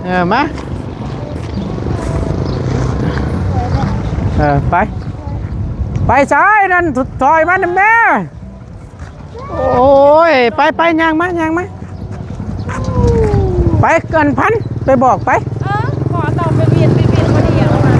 ເອີ ມາ ເອີ ໄປ ໄປຊ້າຍນັ້ນ ຖອຍມານຳແດ່. ໂອ້ຍ ໄປ ໄປ ຍ່າງມາ ຍ່າງມາ ໄປ ເກີນພັນ ໄປບອກໄປ. ເອີ ຂໍເອົາໄປວຽນ ໄປວຽນ ບໍ່ໄດ້ຫຍັງມາ.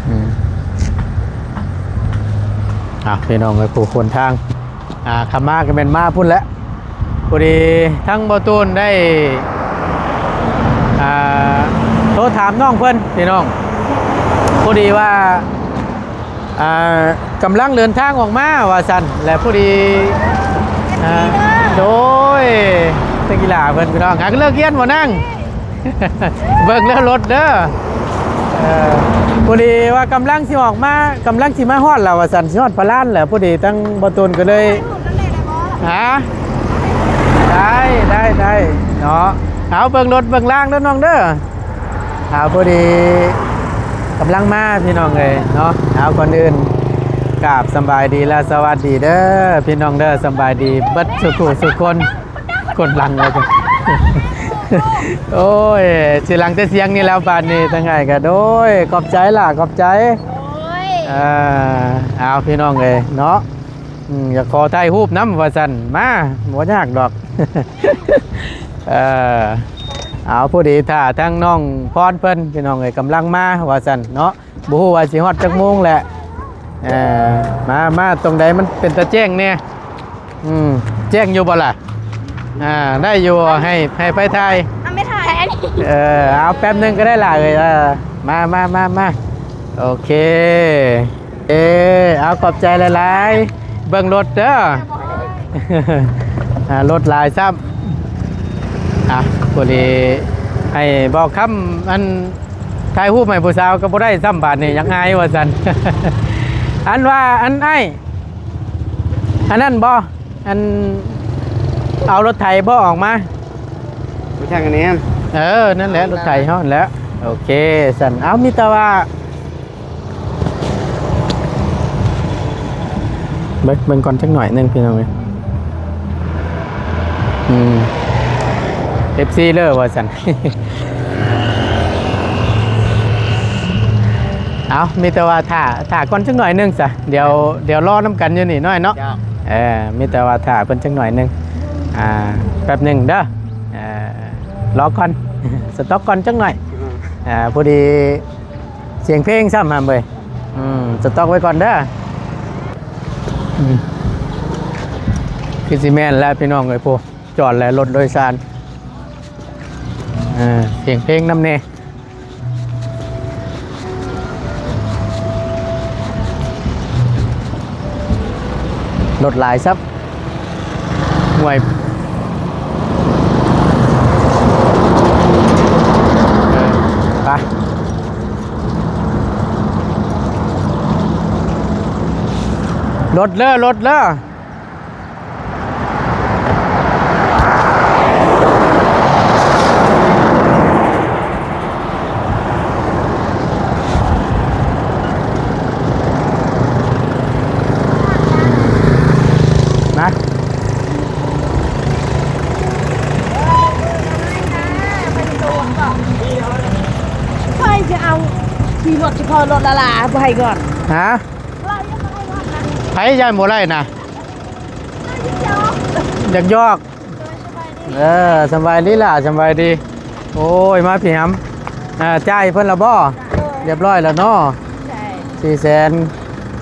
ອືມ ອ່ະ ພີ່ນ້ອງເອີຍ ຜູ້ຄົນທາງ ອ່າ ຂາມາກໍແມ່ນມາພຸ້ນແຫຼະ. ພໍດີທາງບໍ່ຕູນໄດ້ ອ່າ ໂທຖາມນ້ອງເພິ່ນ ພີ່ນ້ອງ ພໍດີວ່າ ອ່າ ກຳລັງເດີນທາງອອກມາວ່າຊັ້ນ ແລະ ພໍດີ ອ່າ ໂດຍ ນັກກິລາເພິ່ນ ພີ່ນ້ອງ ຫາກເລີກຮຽນບໍ່ນາງ? ເບິ່ງແລ້ວລົດເດີ. ເອີ ພໍດີວ່າກຳລັງຊິອອກມາ ກຳລັງຊິມາຮອດແລ້ວວ່າຊັ້ນ ຊິຮອດພະລານແລ້ວ. ພໍດີທາງບໍ່ຕູນກໍເລີຍ ຮະ? ໄດ້ ໄດ້ ໄດ້ເນາະ. ເອົາ ເບິ່ງລົດເບິ່ງລາງເດີນ້ອງເດີ. ເອົາ ພໍດີກຳລັງມາພີ່ນ້ອງເອີຍເນາະ. ເອົາ ກ່ອນອື່ນກາບສຳບາຍດີ ແລະ ສະຫວັດດີເດີພີ່ນ້ອງເດີ. ສຳບາຍດີເບິດສູ່ຜູ້ສູ່ຄົນ. ຄົນຫຼັງວ່າຊັ້ນ ໂອ້ຍ ຊິຫຼັງແຕ່ສຽງນີ້ແລ້ວບາດນີ້. ທາງອ້າຍກໍ ໂດຍ ຂອບໃຈຫຼ້າ ຂອບໃຈ. ໂອ້ຍ ເອີ ເອົາ ພີ່ນ້ອງເອີຍເນາະ. ອືມ ຢາກຂໍຖ່າຍຮູບນຳວ່າຊັ້ນ ມາ ບໍ່ຍາກດອກ. ເອີ ເອົາ ພໍດີຖ້າທາງນ້ອງພອນເພິ່ນ ພີ່ນ້ອງເອີຍ ກຳລັງມາວ່າຊັ້ນເນາະ. ບໍ່ຮູ້ວ່າຊິຮອດຈັກໂມງແຫຼະ. ເອີ ມາ ມາ ຕອງໃດມັນເປັນຕາແຈ້ງແດ່? ອືມ ແຈ້ງຢູ່ບໍ່ລະ? ອ່າ ໄດ້ຢູ່ ໃຫ້ ໃຫ້ໄປຖ່າຍ. ເອົາ ແມ່ຖ່າຍ ເອີ ເອົາ ແປັບໜຶ່ງກໍໄດ້ລະເອີຍ. ເອີ ມາ ມາ ມາ ມາ ໂອເຄ. ເອີ ເອົາ ຂອບໃຈຫຼາຍໆ. ເບິ່ງລົດເດີ ອ່າ ລົດຫຼາຍຊ້ຳ. ອ່ະ ພໍດີໃຫ້ເບົາຄຳ ອັນ ຖ່າຍຮູບໃຫ້ຜູ້ສາວກໍບໍ່ໄດ້ຊ້ຳບາດນີ້ ຢາກອາຍວ່າຊັ້ນ. ອັນວ່າ ອັນອ້າຍ ອັນນັ້ນບໍ່? ອັນ ເອົາລົດໄຖບໍ່ອອກມາ? ບໍ່ຈັກອັນນີ້. ເອີ ນັ້ນແຫຼະ ລົດໄຖເຮົານັ້ນແຫຼະ. ໂອເຄ ຊັ້ນ ເອົາ ມີແຕ່ວ່າ ເບິ່ງ ເບິ່ງກ່ອນຈັກໜ້ອຍໜຶ່ງ ພີ່ນ້ອງເອີຍ. ອືມ ເອັຟຊີເລີວ່າຊັ້ນ. ເອົາ ມີແຕ່ວ່າຖ້າ ຖ້າກ່ອນຈັກໜ້ອຍໜຶ່ງຊະ. ດຽວ ດຽວລໍນຳກັນຢູ່ນີ້ໜ້ອຍເນາະ. ເຈົ້າ ເອີ ມີແຕ່ວ່າຖ້າເພິ່ນຈັກໜ້ອຍໜຶ່ງ. ອ່າ ແປັບໜຶ່ງເດີ. ເອີ ລໍກ່ອນ ສະຕັອກກ່ອນຈັກໜ້ອຍ. ອືມ ອ່າ ພໍດີສຽງເພງຊ້ຳຫຳເອີຍ. ອືມ ສະຕັອກໄວ້ກ່ອນເດີ. ອືມ ຄືຊິແມ່ນແລ້ວ ພີ່ນ້ອງເອີຍ. ໂອ້ ຈອດແລ້ວ ລົດໂດຍສານ. ເອີ ສຽງເພງນຳແດ່. ລົດຫຼາຍຊ້ຳ ຫ່ວຍ. ເອີ ໄປ ລົດເລີ ລົດເລີ. ມາ ໃຜຈະເອົາຂີ່ລົດສະເພາະລົດລະລາ ບໍ່ໃຫ້ກ່ອນ ຮະ? ໃຜຢ້ານບໍ່ໄດ້ນະ? ຢາກຢອກ. ເອີ ສຳບາຍດີຫຼ້າ ສຳບາຍດີ. ໂອ້ຍ ມາພີ່ຫຳ ອ່າ ຈ່າຍເພິ່ນລະບໍ່? ໂດຍ ຮຽບຮ້ອຍລະເນາະ. ໃຊ່ ສີ່ແສນ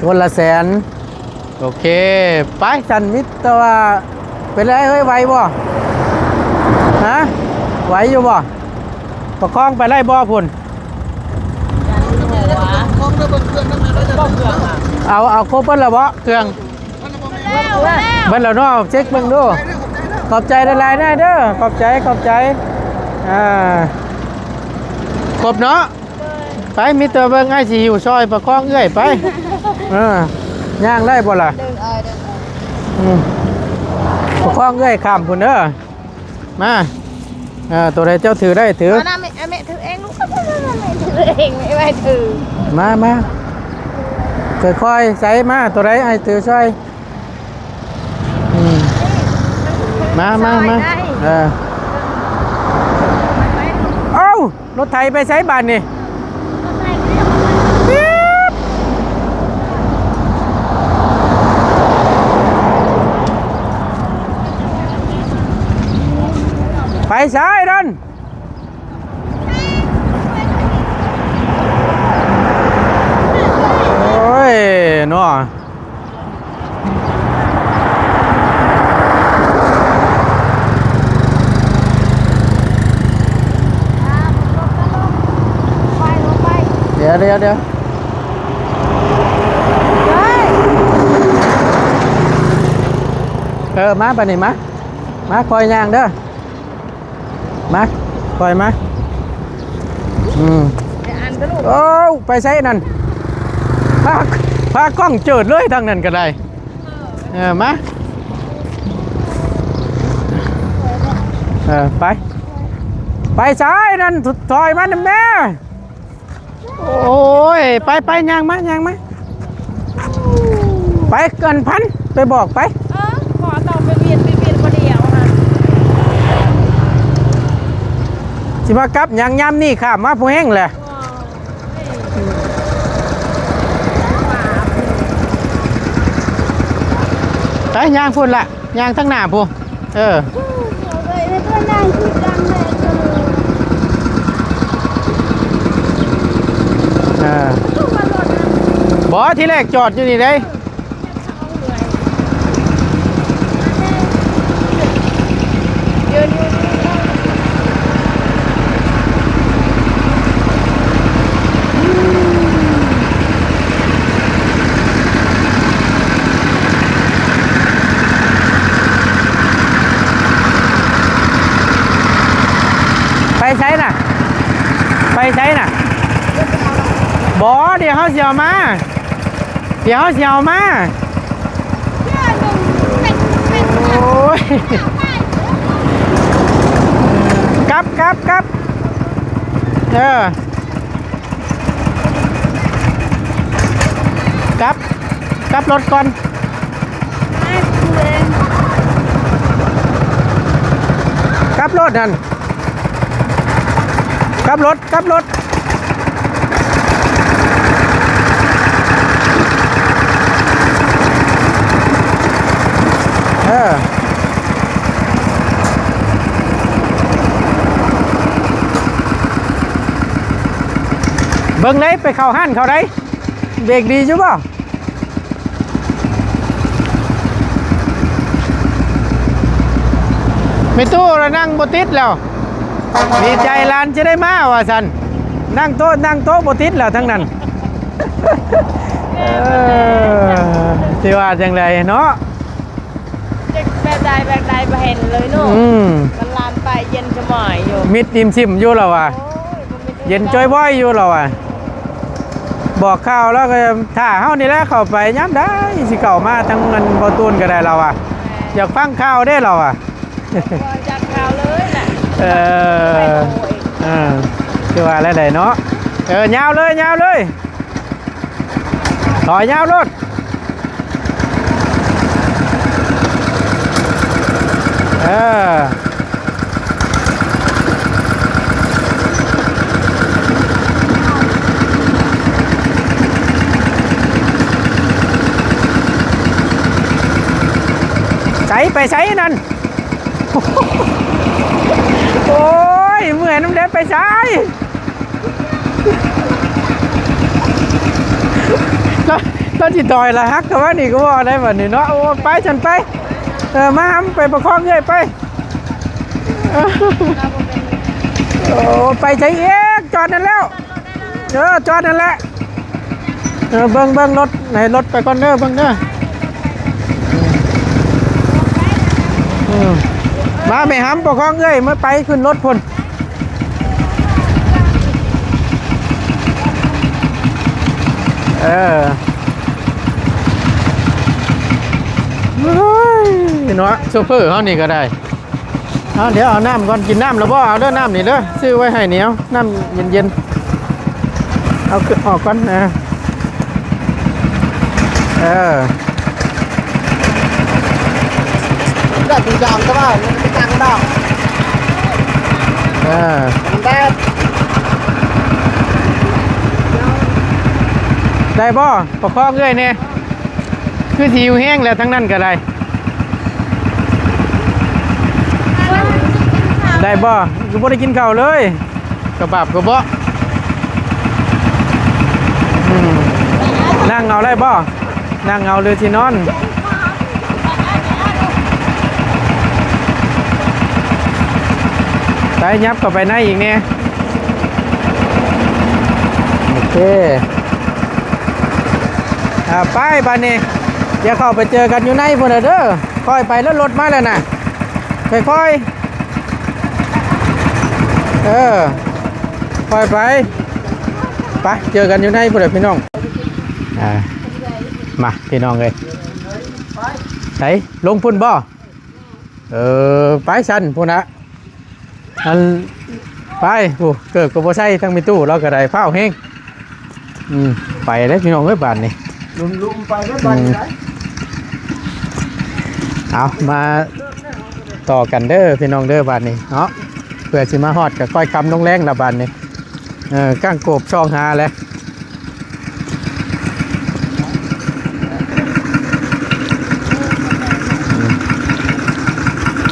ຄົນລະແສນ. ໂອເຄ ໄປຊັ້ນ. ມິດແຕ່ວ່າ ເປັນໄດເຮີ້ຍ ໄຫວບໍ່? ຮະ? ໄຫວຢູ່ບໍ່? ປະຄອງໄປໄດ້ບໍ່ພຸ້ນ? ເອົາ ເອົາຄົບເບິດແລ້ວບໍ່ ເຄື່ອງ? ເບິດແລ້ວເນາະ ເຊັກເບິ່ງດູ. ຂອບໃຈຫຼາຍໆນາຍເດີ ຂອບໃຈ ຂອບໃຈ. ອ່າ ຄົບເນາະ. ໄປ ມີແຕ່ເບິ່ງ ອ້າຍຊິຫິ້ວຊ່ອຍປະຄອງເອື້ອຍໄປ. ເອີ ຍ່າງໄດ້ບໍ່ລະ? ເດີນເອີຍ ເດີນເອີຍ ອືມ ປະຄອງເອື້ອຍຂ້າມພຸ້ນເດີ. ມາ ເອີ ໂຕໃດເຈົ້າຖືໄດ້ຖື. ມານະ ແມ່ ແມ່ຖືເອງລູກ ແມ່ຖືເອງ ແມ່ ແມ່ຖື. ມາ ມາ ຄ່ອຍໆ ໃສ່ມາ ໂຕໃດອ້າຍຖືຊ່ອຍ. ອືມ ມາ ມາ ມາ ເອີ ເອົ້າ ລົດໄຖໄປໃສບາດນີ້? ໄປໃສນັ້ນ? ໂອ້ຍ ເນາະ. ດຽວ ດຽວ ດຽວ ເອີ ມາບາດນີ້ ມາ ມາ ຄ່ອຍຍ່າງເດີ. ມາ ຄ່ອຍມາ. ອືມ ໄປອັນກະລູກ. ໂອ້ ໄປໃສນັ້ນ? ພາ ພາກ້ອງເຈີດເລີຍທາງນັ້ນກະໄດ້. ເອີ ມາ ເອີ ໄປ ໄປໃສນັ້ນ? ຖອຍມານຳແດ່. ໂອ້ຍ ໄປ ໄປ ຍ່າງມາ ຍ່າງມາ. ໄປ ອັນພັນ ໄປບອກໄປ. ເອີ ຂໍເອົາໄປວຽນ ໄປວຽນບໍ່ໄດ້ເອົາຫັ້ນ. ຊິມາກັບຫຍັງຍາມນີ້ ຂ້າມມາຜູ້ແຮງແຫຼະ. ໄປ ຍ່າງພຸ້ນລະ ຍ່າງທາງໜ້າພຸ້ນ. ເອີ ເອີ ບໍ່ ທີແລກຈອດຢູ່ນີ້ເດ້. ໄປໃສນະ? ໄປໃສນະ? ບໍ່ ດຽວເຮົາຊິເອົາມາ ດຽວເຮົາຊິເອົາມາ. ໂອ້ຍ ກັບ ກັບ ກັບ ເອີ ກັບ ກັບລົດກ່ອນ ກັບລົດຫັ້ນ ກັບລົດ ກັບລົດ ເອີ ເບິ່ງໄດ ໄປເຂົ້າຮ້ານເຂົາໄດ ເບກດີຢູ່ບໍ່? ແມ່ຕູ້ລະນັ່ງບໍ່ຕິດແລ້ວ ດີໃຈຫຼານຈະໄດ້ມາວ່າຊັ້ນ ນັ່ງໂຕະ ນັ່ງໂຕະບໍ່ຕິດແລ້ວທັງນັ້ນ. ເອີ ຊິວ່າຈັ່ງໃດເນາະ ແບບໃດ ແບບໃດບໍ່ເຫັນເລີຍເນາະ. ອືມ ມັນລານໄປເຢັນສະໝອຍຢູ່ ມິດອີ່ມຊິມຢູ່ລະວ່າ. ໂອ້ຍ ບໍ່ມີ ເຢັນຈ່ອຍບ່ອຍຢູ່ລະວ່າ. ບອກຂ່າວລາວກະຖ້າເຮົານີ້ແຫຼະ ເຂົ້າໄປຍາມໃດຊິເຂົ້າມາທາງອັນບໍ່ຕູນກະໄດ້ລາວວ່າ ຢາກຟັງຂ່າວເດ້ລາວວ່າ. ຢາກຂ່າວເລີຍແຫຼະ ເອີ ເອີ ຄືວ່າແລ້ວໃດເນາະ. ເອີ ຍາວເລີຍ ຍາວເລີຍ ຖອຍຍາວໂລດ. ເອີ ໃສ ໄປໃສນັ້ນ? ໂອ້ຍ ເມື່ອຍນຳແດ່ ໄປໃສ? ລາວ ລາວຊິຖອຍລະຫັກເຂົ້າມານີ້ກະບໍ່ໄດ້ບາດນີ້ເນາະ. ໂອ້ ໄປຊັ້ນໄປ ເອີ ມາຫາ ໄປປະຄອງເອື້ອຍໄປ. ໂອ້ ໄປໃສອີກ? ຈອດນັ້ນແລ້ວ ເອີ ຈອດນັ້ນແຫຼະ. ເອີ ເບິ່ງ ເບິ່ງລົດ ໃຫ້ລົດໄປກ່ອນເດີ ເບິ່ງເດີ. ອືມ ມາແມ່ຫຳ ປະຄອງເອື້ອຍ ມາໄປຂຶ້ນລົດພຸ້ນ. ເອີ ເນາະ ໂຊເຟີເຮົານີ້ກໍໄດ້. ເອົາ ດຽວເອົານ້ຳກ່ອນ ກິນນ້ຳແລ້ວບໍ່? ເອົາເດີ ນ້ຳນີ້ເດີ ຊື້ໄວ້ໃຫ້ໜຽວ ນ້ຳເຢັນໆ ເອົາຂຶ້ນອອກກ່ອນນະ. ເອີ ໄດ້ປູດາມ ແຕ່ວ່າມັນໄປຕັ້ງດອກ ເອີ ມັນແດດ ໄດ້ບໍ່? ປະຄອງເອື້ອຍແດ່. ຄືຊິຫິວແຮງແລ້ວ ທາງນັ້ນກໍໄດ້. ໄດ້ບໍ່? ຄືບໍ່ໄດ້ກິນເຂົ້າເລີຍ ກະບາບກະເບາະ. ອືມ ນັ່ງເອົາໄດ້ບໍ່? ນັ່ງເອົາ ຫຼືຊິນອນ? ໄປ ຫຍັບເຂົ້າໄປໃນອີກແດ່. ໂອເຄ ອ່າ ໄປບາດນີ້ ດຽວເຂົ້າໄປເຈີກັນຢູ່ໃນພຸ້ນນະເດີ. ຄ່ອຍໄປ ລົດ ລົດມາແລ້ວນະ ຄ່ອຍໆ ເອີ ຄ່ອຍໄປ. ໄປ ເຈີກັນຢູ່ໃນພຸ້ນແຫຼະພີ່ນ້ອງ. ອ່າ ມາພີ່ນ້ອງເອີຍ ໃສ ລົງພຸ້ນບໍ່? ເອີ ໄປຊັ້ນ ພຸ້ນນະ. ອັນ ໄປ ໂອ້ ເກີບກໍບໍ່ໃສ່ ທັງແມ່ຕູ້ລາວກໍໄດ້ ຟ້າວແຮງ. ອືມ ໄປເດ້ພີ່ນ້ອງເອີຍ ບາດນີ້ ລຸ້ມໆ ໄປເດີ ອືມ ບາດນີ້. ເອົາ ມາຕໍ່ກັນເດີພີ່ນ້ອງເດີ ບາດນີ້ເນາະ ເພື່ອຊິມາຮອດກໍຄ່ອຍຄ່ຳລົງແລງລະບາດນີ້. ເອີ ກ້າງໂກບຊອງຫາແຫຼະ.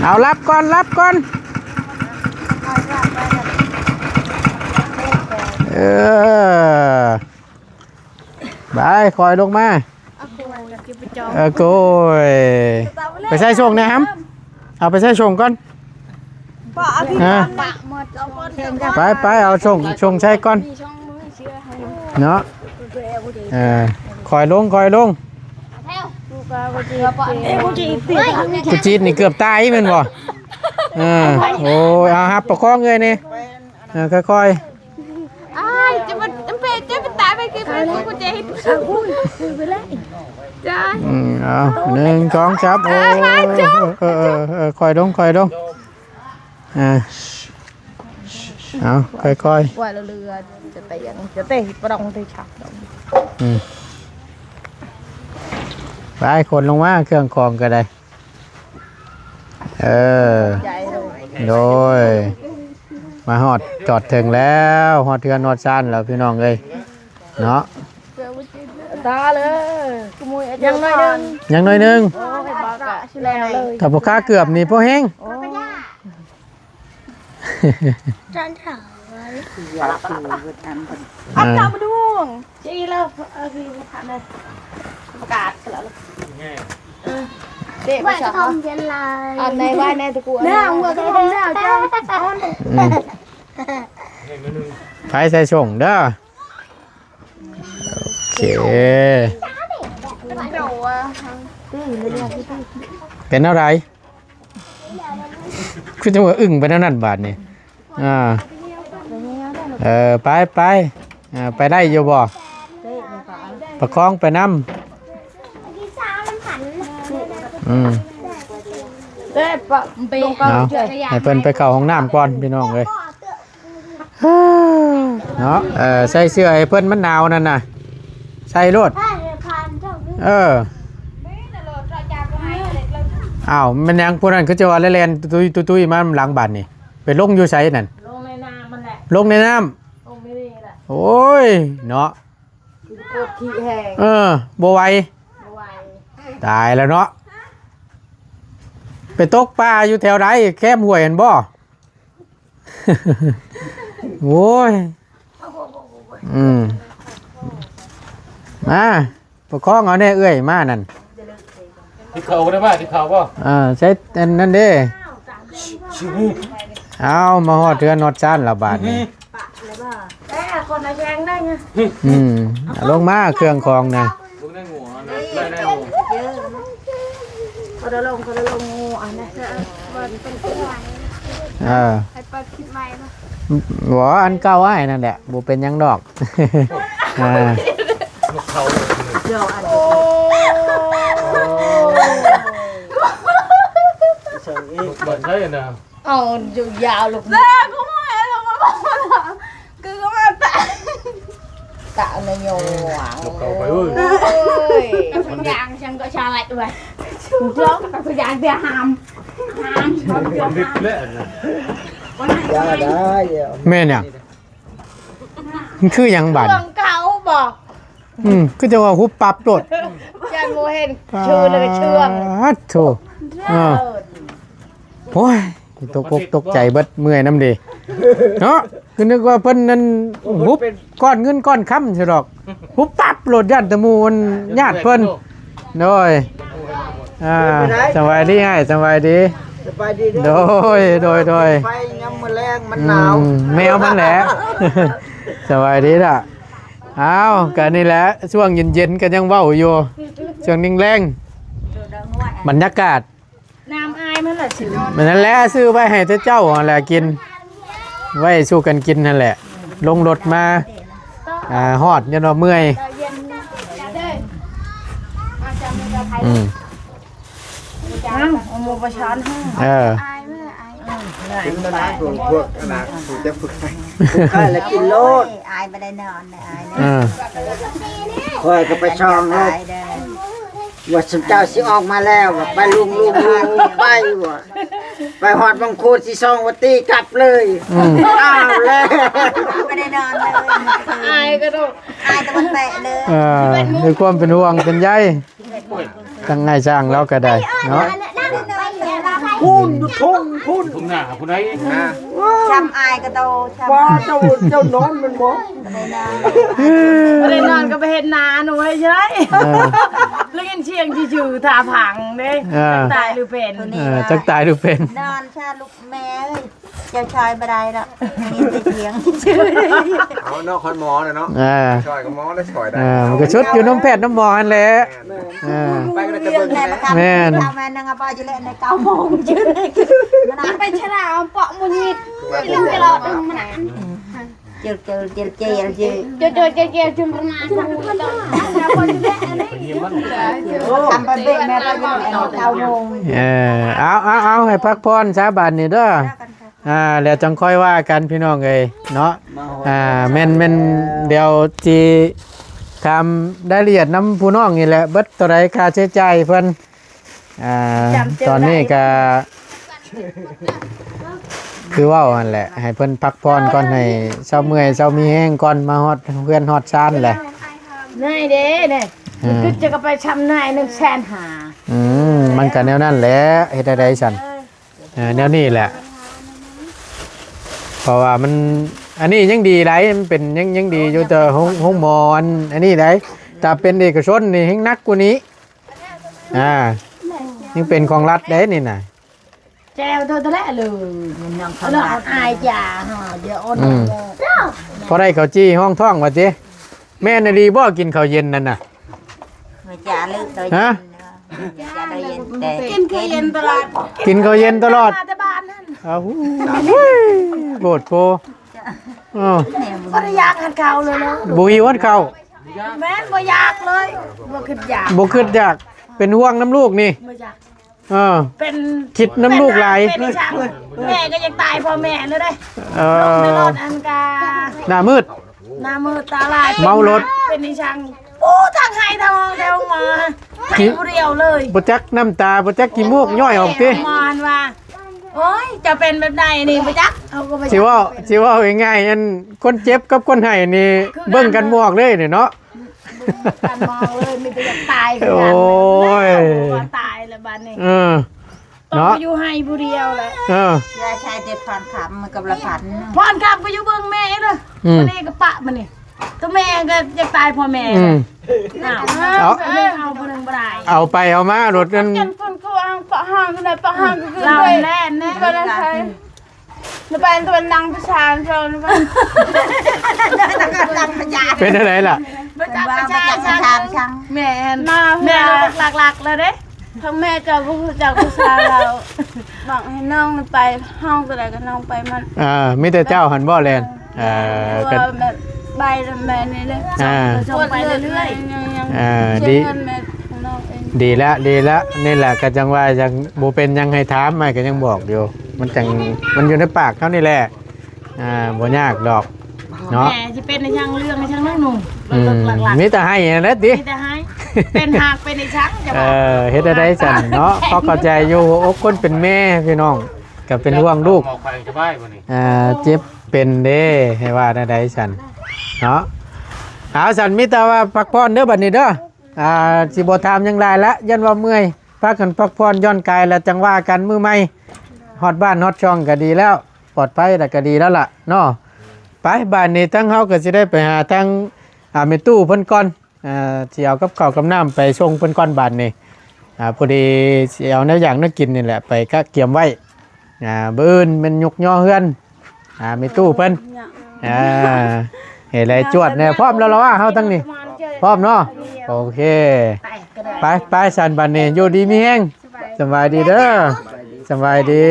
ເອົາ ລັບກ່ອນ ລັບກ່ອນ ເອີ ໄປ ຄ່ອຍລົງມາ. ເອີ ໂກຍ ໄປໃສ່ຊົງແດ່ຫຳ ເອົາໄປໃສ່ຊົງກ່ອນ. ອ່າ ໄປ ໄປ ເອົາຊົງ ຊົງໃສ່ກ່ອນເນາະ. ເອີ ຄ່ອຍລົງ ຄ່ອຍລົງ. ກູຈີດນີ້ເກືອບຕາຍແມ່ນບໍ່? ເອີ ໂອ້ຍ ເອົາ ຮັບປະຄອງເອື້ອຍນີ້ ເອີ ຄ່ອຍໆ. ອ້າຍ ຈະມາ ຈະເປັນ ຈະເປັນຕາຍໄປຄື ກູເຈ ອືມ ເອົາ ໜຶ່ງ ສອງ ສາມ ໂອ້ຍ ເອີ ເອີ ເອີ ຄ່ອຍລົງ ຄ່ອຍລົງ. ອ່າ ເອົາ ຄ່ອຍໆ ວ່າເຫຼືອ ຈະເຕະ ຈະເຕະປະດອງເຕະສາກ. ອືມ ໄປ ຂົນລົງມາ ເຄື່ອງຂອງກໍໄດ້. ເອີ ໂດຍ ມາຮອດຈອດເຖິງແລ້ວ ຮອດເຮືອນຮອດຊານແລ້ວພີ່ນ້ອງເອີຍເນາະ. ຕາເລີຍ ຍັງໜ້ອຍໜຶ່ງ ຍັງໜ້ອຍໜຶ່ງ ໂອ້ຍ ບາກະຊິແລ້ວເລີຍ. ຖ້າບໍ່ຄາເກືອບນີ້ພໍແຮງ ໂອ້ຍ. ຈານຖາມ ເອີ ອັບຕາມາດູ ຈີລະ ເອີ ປະກາດແລ້ວ ເອີ ເຕະໄປຊະ ເນາະ ອັນໃນໄວ້ແນ່ຕະກູ ເນາະ ຫົວກະລົມແລ້ວ ເຈົ້າ ອືມ ໄປໃສ່ສົ່ງເດີ. ໂອເຄ ເປັນແນວໃດ? ຄືຈັ່ງວ່າອຶ້ງໄປແນວນັ້ນບາດນີ້. ອ່າ ເອີ ໄປ ໄປ ອ່າ ໄປໄດ້ຢູ່ບໍ່? ປະຄອງໄປນຳ. ອືມ ເອົາ ໃຫ້ເພິ່ນໄປເຂົ້າຫ້ອງນ້ຳກ່ອນ ພີ່ນ້ອງເອີຍ. ເນາະ ເອີ ໃສ່ເສື້ອໃຫ້ເພິ່ນ ມັນໜາວນັ້ນນະ ໃສ່ໂລດ. ເອີ ອ້າວ ແມ່ນຫຍັງຜູ້ນັ້ນຄືຈະວ່າແລ່ນຕຸ້ຍໆມານຳຫຼັງບາດນີ້? ໄປລົງຢູ່ໃສນັ້ນ? ລົງໃນນ້ຳຫັ້ນແຫຼະ ລົງໃນນ້ຳ. ໂອ້ຍ ເນາະ ປວດຂີ້ແຮງ. ເອີ ບໍ່ໄຫວ ບໍ່ໄຫວ ຕາຍແລ້ວເນາະ. ໄປຕົກປາຢູ່ແຖວໃດ? ແຄມຫ້ວຍຫັ້ນບໍ່? ໂອ້ຍ ອືມ ມາ ປະຄອງເອົາແດ່ເອື້ອຍມານັ້ນ. ຕິດເຂົ້າບໍ່ໄດ້ມາ ຕິດເຂົ້າບໍ່? ອ່າ ໃສ່ອັນນັ້ນເດ້. ເອົາ ມາຮອດເຮືອນຮອດຊານລະບາດນີ້. ອືມ ລົງມາເຄື່ອງຂອງນະ. ເອີ ໃຫ້ເປີດຄລິບໃໝ່ເນາະ. ບໍ່ ອັນເກົ່າອ້າຍນັ້ນແຫຼະ ບໍ່ເປັນຫຍັງດອກ. ອ່າ ໂອ້ ໄດ້ນະ ເອົາຢູ່ຍາວລູກ ເລີກກູໃຫ້ລະ ຄືວ່າຕາ ຕານະໂຍ ອືມ ໂອ້ຍ ມັນດິບ ຢ່າງ ສັງກໍຊາໄລເວີຍ ເຈົ້າກໍຕົວຢ່າງແຕ່ຫ້າມ ຫ້າມ ມັນດິບແລ້ວນະ ຢ່າໄດ້ ແມ່ນຫຍັງ? ມັນຄືຫຍັງບາດນີ້? ເຄື່ອງເກົ່າບໍ? ອືມ ຄືຈັ່ງວ່າຫຸບປັບໂລດ ຢ້ານບໍ່ເຫັນ ເຊື່ອງແລ້ວກໍເຊື່ອງ ປາດໂທ້ ເອີ ໂອ້ຍ ຕົກອົກຕົກໃຈເບິດ ເມື່ອຍນຳເດ ເນາະ ຄືນຶກວ່າເພິ່ນນັ້ນຫຸບກ້ອນເງິນກ້ອນຄຳຊະດອກ ຫຸບປັບໂລດ ຢ້ານແຕ່ໝູ່ອັນຍາດເພິ່ນ ໂດຍ ອ່າ ສະບາຍດີອ້າຍ ສະບາຍດີ ສະບາຍດີເດີ ໂດຍ ໂດຍ ໂດຍ ໄຟຍາມມື້ແລງມັນໜາວ ອືມ ແມວມັນແຫຼະ ສະບາຍດີລະ ອ້າວ ກະນີ້ແຫຼະ ຊ່ວງເຢັນໆ ກະຍັງເວົ້າຢູ່ ຊ່ວງແລງໆ ບັນຍາກາດ ນ້ຳອາຍມັນລະຊິ ແມ່ນນັ້ນແຫຼະ ຊື້ໄວ້ໃຫ້ແຕ່ເຈົ້າຫັ້ນແຫຼະກິນ ໄວ້ສູ່ກັນກິນຫັ້ນແຫຼະ ລົງລົດມາ ອ່າ ຮອດ ຢ້ານວ່າເມື່ອຍ ອືມ ເອົາໝູ່ໄປຊ້ອນໃຫ້ ເອີ ອາຍເມີຍ ອາຍ ເອີ ເປັນນານພວກ ພວກອັນນ່າ ຜູ້ຈັກຜູ້ໃດ ຂ້ອຍລະກິນໂລດ ອາຍບໍ່ໄດ້ນອນ ເອີ ຂ້ອຍກໍໄປຊ່ອງໂລດ ວ່າຊຸມເຈົ້າຊິອອກມາແລ້ວ ວ່າໄປລຸງໆ ໄປວ່າ ໄປຮອດວັງຄູນຊິຊ່ອງວ່າຕີກັບເລີຍ ອືມ ອ້າວແລ້ວ ບໍ່ໄດ້ນອນເລີຍ ອາຍກະໂດດ ອາຍຕະວັນແປະເລີຍ ເອີ ດ້ວຍຄວາມເປັນຫ່ວງເປັນໃຍ ທັງອ້າຍຊ່າງລາວກະໄດ້ເນາະ ພຸ້ນຢູ່ທົ່ງພຸ້ນ ທົ່ງນາພຸ້ນໃດ ຊ່ຳອາຍກະໂຕ ວ່າເຈົ້າ ເຈົ້ານອນແມ່ນບໍ່? ບໍ່ໄດ້ນອນ ບໍ່ໄດ້ນອນກະໄປເຮັດນາໜູເອີຍ ເອີ ໄດ້ຍິນສຽງຈື່ໆ ຖ້າພັງເດ້ ເອີ ຈັກຕາຍຫຼືເປັນ ເອີ ຈັກຕາຍຫຼືເປັນ ນອນຊະລູກແມ່ເອີຍ ເຈົ້າຊ່ອຍບໍ່ໄດ້ດອກ ໄດ້ຍິນແຕ່ສຽງຊື່ໆ ເອົາເນາະ ຄອນໝໍນະເນາະ ເອີ ຊ່ອຍກະໝໍໄດ້ ຊ່ອຍໄດ້ ເອີ ມັນກະຊຸດຢູ່ນຳແພດນຳໝໍຫັ້ນແຫຼະ ແມ່ນ ເອີ ໄປກະໄດ້ແຕ່ເບິ່ງ ແມ່ນ ແມ່ນນາງອາປາຢູ່ແລະໃນເກົ້າໂມງ ໄປຊະລາວເປາະໝູຍິດ ກິນຕະຫຼອດ ເຈີເຈີເຈີເຈີເຈີເຈີເຈີເຈີເຈີ ທຳໄປເບະແມ່ໄປຢູ່ແລະໃນເກົ້າໂມງ ເອີ ເອົາ ເອົາ ເອົາ ໃຫ້ພັກຜ່ອນຊະບາດນີ້ເດີ ອ່າ ແລ້ວຈັ່ງຄ່ອຍວ່າກັນພີ່ນ້ອງເອີຍເນາະ ອ່າ ແມ່ນ ແມ່ນ ດຽວຊິຖາມລາຍລະອຽດນຳຜູ້ນ້ອງນີ້ແຫຼະ ເບິດເທົ່າໃດຄ່າໃຊ້ຈ່າຍເພິ່ນ ອ່າ ຕອນນີ້ກະຄືເວົ້າຫັ້ນແຫຼະ ໃຫ້ເພິ່ນພັກຜ່ອນກ່ອນ ໃຫ້ເຊົາເມື່ອຍເຊົາມີແຮງກ່ອນ ມາຮອດເຮືອນຮອດຊານແຫຼະ ເມື່ອຍເດ້ ເອີ ຄືຈະກະໄປຊຳນາຍໜຶ່ງແສນຫ້າ ອືມ ມັນກະແນວນັ້ນແຫຼະ ເຮັດແນວໃດຊັ້ນ ເອີ ແນວນີ້ແຫຼະ ເພາະວ່າມັນ ອັນນີ້ຍັງດີໃດ໋ ມັນເປັນ ຍັງ ຍັງດີຢູ່ ແຕ່ໂຮງ ໂຮງໝໍອັນ ອັນນີ້ໃດ໋ ຖ້າເປັນເອກະຊົນນີ້ແຮງໜັກກວ່ານີ້ ອ່າ ຍັງເປັນຂອງລັດເດ້ນີ້ນະ ແຈ່ວໂຕຕະແລະເລີຍ ມັນຍັງຂອງລັດ ອາຍຈາ ເຮົາຈະອ່ອນ ອືມ ພໍໄດ້ເຂົ້າຈີ່ຮອງທ້ອງວ່າຕິ ແມ່ນອີ່ຫຼີບໍ່ ກິນເຂົ້າເຢັນນັ້ນນະ ແມ່ນຈ້າເລີຍ ຮະ? ກິນເຂົ້າເຢັນຕະຫຼອດ ກິນເຂົ້າເຢັນຕະຫຼອດ ມາແຕ່ບ້ານຫັ້ນ ອ້າວ ໂພດໂພ ເອີ ບໍ່ໄດ້ຢາກຫາເຂົ້າເລີຍເນາະ ບໍ່ຫິວຫາເຂົ້າ ແມ່ນບໍ່ຢາກເລີຍ ບໍ່ຄິດຢາກ ບໍ່ຄິດຢາກ ເປັນຫ່ວງນຳລູກນີ້ ບໍ່ຢາກ ເອີ ເປັນ ຄິດນຳລູກຫຼາຍ ເປັນອີ່ຫຍັງ ແມ່ກະຢາກຕາຍພໍ່ແມ່ເລີຍເດ້ ເອີ ລົງໃນລົດອັນກະ ໜ້າມືດ ໜ້າມືດຕາລາຍ ເມົາລົດ ເປັນອີ່ຫຍັງ ໂອ້ ທັງໄຫ້ທັງຮ້ອງແຖວມາ ໄຫ້ຜູ້ດຽວເລີຍ ບໍ່ຈັກນ້ຳຕາ ບໍ່ຈັກຂີ້ມູກຍ້ອຍອອກຕິ ມາວ່າ ໂອ້ຍ ຈະເປັນແບບໃດນີ້ ບໍ່ຈັກ ເຮົາກະບໍ່ຈັກ ຊິເວົ້າ ຊິເວົ້າງ່າຍໆ ອັນຄົນເຈັບກັບຄົນໄຫ້ນີ້ ຄືກັນ ເບິ່ງກັນບໍ່ອອກເລີຍນີ້ເນາະ ເບິ່ງກັນບໍ່ອອກເລີຍ ມີແຕ່ຢາກຕາຍຄືກັນ ໂອ້ຍ ວ່າຕາຍລະບາດນີ້ ເອີ ຕ້ອງ ເນາະ ຢູ່ໄຮ່ຜູ້ດຽວແຫຼະ ເອີ ຢ່າໃຊ້ແຕ່ພອນຄຳກັບລະພັນ ພອນຄຳກະຢູ່ເບິ່ງແມ່ເດີ ອືມ ມື້ນີ້ກະປະມື້ນີ້ ໂຕແມ່ກະຢາກຕາຍພໍ່ແມ່ ອືມ ເອົາ ເອົາ ເອົາໄປເອົາມາໂລດ ເປັນຄົນເຂົາເອົາປະຫາງ ປະຫາງກະຄື ລາວແລ່ນແນ່ ລະໄປຕົວນັງປະຊາຊົນ ເປັນຈັ່ງໃດລະ ປະຈັກປະຊາຊົນ ແມ່ນ ມາ ແມ່ນຫຼັກໆ ລະເດ້ ທັງແມ່ເຈົ້າບໍ່ຮູ້ຈັກພາສາລາວ ບອກໃຫ້ນ້ອງໄປ ຫ້ອງໂຕໃດກະນ້ອງໄປໝົດ ເອີ ມີແຕ່ເຈົ້າຫັ້ນບໍ່ແລ່ນ ເອີ ກະແບບໄປແບບນີ້ເດ້ ເອີ ສົ່ງໄປເລື້ອຍໆ ເອີ ດີ ເງິນແມ່ຂອງນ້ອງ ດີແລ້ວ ດີແລ້ວ ນີ້ແຫຼະ ກໍຈັ່ງວ່າຍັງບໍ່ເປັນຫຍັງໃຫ້ຖາມ ອ້າຍກໍຍັງບອກຢູ່ ມັນຈັ່ງ ມັນຢູ່ໃນປາກເຮົານີ້ແຫຼະ ອ່າ ບໍ່ຍາກດອກເນາະ ແຕ່ຊິເປັນໃນທາງເລື່ອງໃນທາງໜຶ່ງ ອືມ ເລິກໆ ມີແຕ່ໃຫ້ຫັ້ນແຫຼະຕິ ມີແຕ່ໃຫ້ ເປັນຫາກເປັນອີ່ສັງຈະ ເອີ ວ່າ ເຮັດແນວໃດຊັ້ນເນາະ ພໍເຂົ້າໃຈຢູ່ ຫົວອົກຄົນເປັນແມ່ພີ່ນ້ອງ ກໍເປັນຫ່ວງລູກ ໝໍໄຂ້ສະບາຍບໍ່ນີ້ ອ່າ ເຈັບເປັນເດ້ ໃຫ້ວ່າແນວໃດຊັ້ນເນາະ ເອົາຊັ້ນ ມີແຕ່ວ່າພັກຜ່ອນເດີບັດນີ້ເດີ ອ່າ ຊິບໍ່ຖາມຫຍັງຫຼາຍລະ ຢ້ານວ່າເມື່ອຍ ພາກັນພັກຜ່ອນຢ່ອນກາຍ ແລ້ວຈັ່ງວ່າກັນມື້ໃໝ່ ຮອດບ້ານຮອດຊ່ອງກໍດີແລ້ວ ປອດໄພແລ້ວກໍດີແລ້ວລະເນາະ ໄປ ບາດນີ້ທາງເຮົາກໍຊິໄດ້ໄປຫາທາງ ອ່າ ແມ່ຕູ້ເພິ່ນກ່ອນ ອ່າ ຊິເອົາກັບເຂົ້າກັບນ້ຳໄປສົ່ງເພິ່ນກ່ອນບາດນີ້ ອ່າ ພໍດີຊິເອົາແນວຢາກແນວກິນນີ້ແຫຼະ ໄປກະກຽມໄວ້ ອ່າ ມື້ອື່ນແມ່ນຍົກຍໍເຮືອນ ອ່າ ແມ່ຕູ້ເພິ່ນ ອ່າ ເຮັດໃດຈວດແດ່ ພ້ອມແລ້ວລະວ່າເຮົາທັງນີ້ ພ້ອມເນາະ ໂອເຄ ໄປ ໄປຊັ້ນບັດນີ້ ຢູ່ດີມີແຮງ ສະບາຍດີເດີ ສະບາຍດີ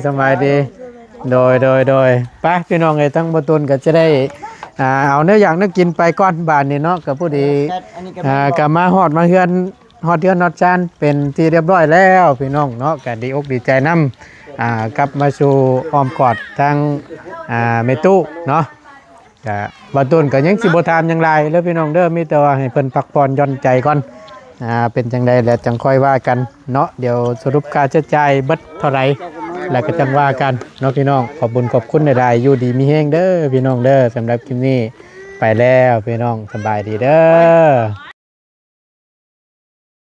ສະບາຍດີ ໂດຍ ໂດຍ ໂດຍ ໄປ ພີ່ນ້ອງເອີຍ ທາງບໍ່ຕຸນກໍຈະໄດ້ ອ່າ ເອົາແນວຢາກແນວກິນໄປກ່ອນບາດນີ້ເນາະ ກໍພໍດີ ອ່າ ກໍມາຮອດມາເຮືອນ ຮອດເຮືອນຮອດຊານເປັນທີ່ຮຽບຮ້ອຍແລ້ວພີ່ນ້ອງເນາະ ກໍດີອົກດີໃຈນຳ ອ່າ ກັບມາສູ່ອ້ອມກອດທາງ ອ່າ ແມ່ຕູ້ເນາະ ກະບ່າວຕຸນກໍຍັງຊິບໍ່ຖາມຫຍັງຫຼາຍເດີພີ່ນ້ອງເດີ ມີແຕ່ວ່າໃຫ້ເພິ່ນພັກຜ່ອນຢ່ອນໃຈກ່ອນ ອ່າ ເປັນຈັ່ງໃດແລ້ວຈັ່ງຄ່ອຍວ່າກັນເນາະ ດຽວສະຫຼຸບຄ່າໃຊ້ຈ່າຍເບິດເທົ່າໃດ ແລ້ວກໍຈັ່ງວ່າກັນເນາະພີ່ນ້ອງ ຂອບບຸນຂອບຄຸນຫຼາຍໆ ຢູ່ດີມີແຮງເດີພີ່ນ້ອງເດີ ສຳລັບຄລິບນີ້ໄປແລ້ວພີ່ນ້ອງ ສະບາຍດີເດີ.